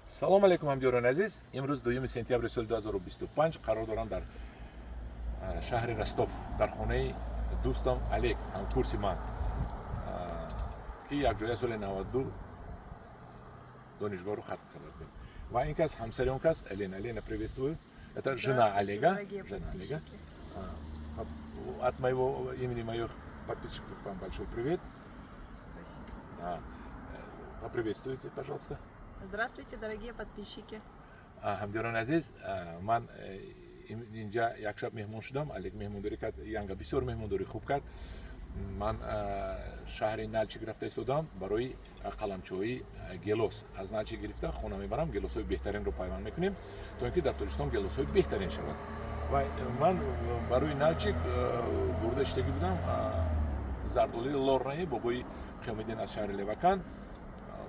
Салом алейкум, ҳамдиёрони азиз! Имрӯз 2 сентябри соли 2025 қарор дорам дар шаҳри Ростов, дар хонаи дӯстам Олег, ҳамкурси ман, ки якҷоя соли 92 донишгоҳро хатм карда будем. Ва ин кас ҳамсари он кас, Елена. Елена, приветствую! Это жена Олега, жена Олега. От моего имени, моих подписчиков вам большой привет. Спасибо. Поприветствуйте, пожалуйста. Здравствуйте, дорогие подписчики. Ҳамдиёрони азиз, ман инҷа як шаб меҳмон шудам. Олег меҳмондорӣ кард, янга бисёр меҳмондорӣ хуб кард. Ман шаҳри Налчик рафта истодам барои қаламчои гелос. Аз Налчик гирифта, хона мебарам, гелосҳои беҳтаринро пайванд мекунем, то ин ки дар Тоҷикистон гелосҳои беҳтарин шавад. Ва ман барои Налчик бурда иштагӣ будам зардолии Лорнаи бобои Қиёмиддин аз шаҳри Левакан.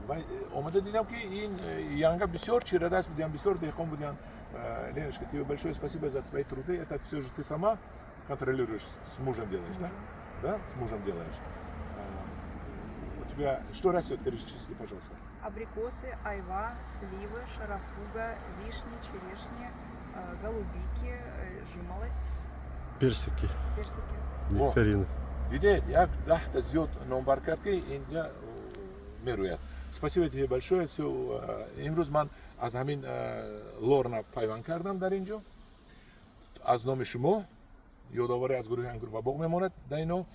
Ва омада дидам, ки ин янга бисёр чирадаст будиям, бисёр деҳқон будиям. Леночка, тебе большое спасибо за твои труды. Это все же ты сама контролируешь, с мужем делаешь, да? Да, с мужем делаешь. У тебя что растет, перечисли, пожалуйста. Абрикосы, айва, сливы, шарафуга, вишни, черешни, голубики, жимолость, Персики, персики. Нектарины. Дидед, як 10-та зиёд номбар кард, ки инҷа мерӯяд. Спасибо тебе большое. Все, имрӯз ман аз ҳамин Лорна пайванд кардам дар инҷо. Аз номи шумо ёдоварӣ аз гурӯҳи «Ангур ва боғ» мемонад дар ино.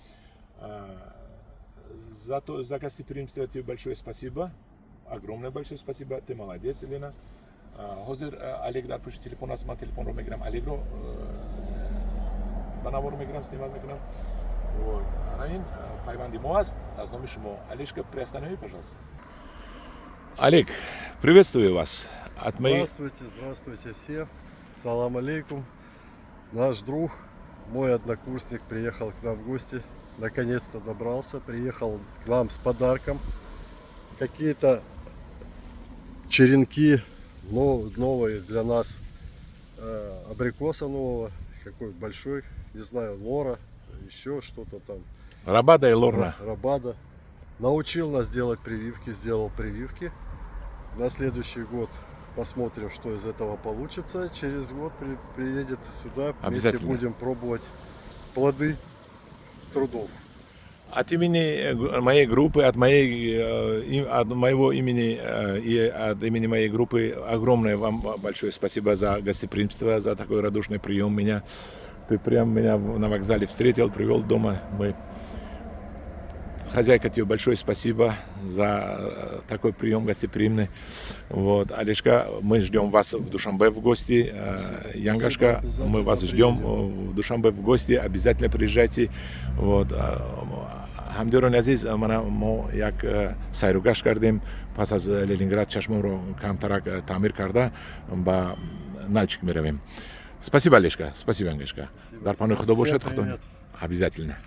За то, за гостеприимство тебе большое спасибо, огромное большое спасибо. Ты молодец, Елена. Ҳозир Олег дар пушти телефон аст, ман телефонро мегирам, Олегро ба навор мегирам, снимать мекунам. Вот. Ана ин пайванди мо аст аз номи шумо. Олежка, приостанови, пожалуйста. Олег, приветствую вас. От моей. Здравствуйте, здравствуйте все. Салам алейкум. Наш друг, мой однокурсник, приехал к нам в гости. Наконец-то добрался, приехал к нам с подарком. Какие-то черенки новые для нас, абрикоса нового, какой большой, не знаю, лора, еще что-то там. Рабада и Лорна. Рабада. Научил нас делать прививки, сделал прививки. На следующий год посмотрим, что из этого получится. Через год приедет сюда, вместе Обязательно. Будем пробовать плоды трудов. От имени моей группы, от моего имени и от имени моей группы огромное вам большое спасибо за гостеприимство, за такой радушный прием меня. Ты прям меня на вокзале встретил, привел дома. Мы. Хозяйка, тебе большое спасибо за такой прием гостеприимный. Вот. Олежка, мы ждем вас в Душанбе в гости. Янгашка, Спасибо, мы вас обязательно ждем приедем. В Душанбе в гости. Обязательно приезжайте. Вот. Ҳамдиёрони азиз, мана мо як сайру гашт кардем. Пас аз Ленинград чашмонро камтарак таъмир карда, ба Налчик меравем. Спасибо, Олежка, спасибо, Янгашка. Дар паноҳи Худо Всем бошед. Худо привет. Обязательно.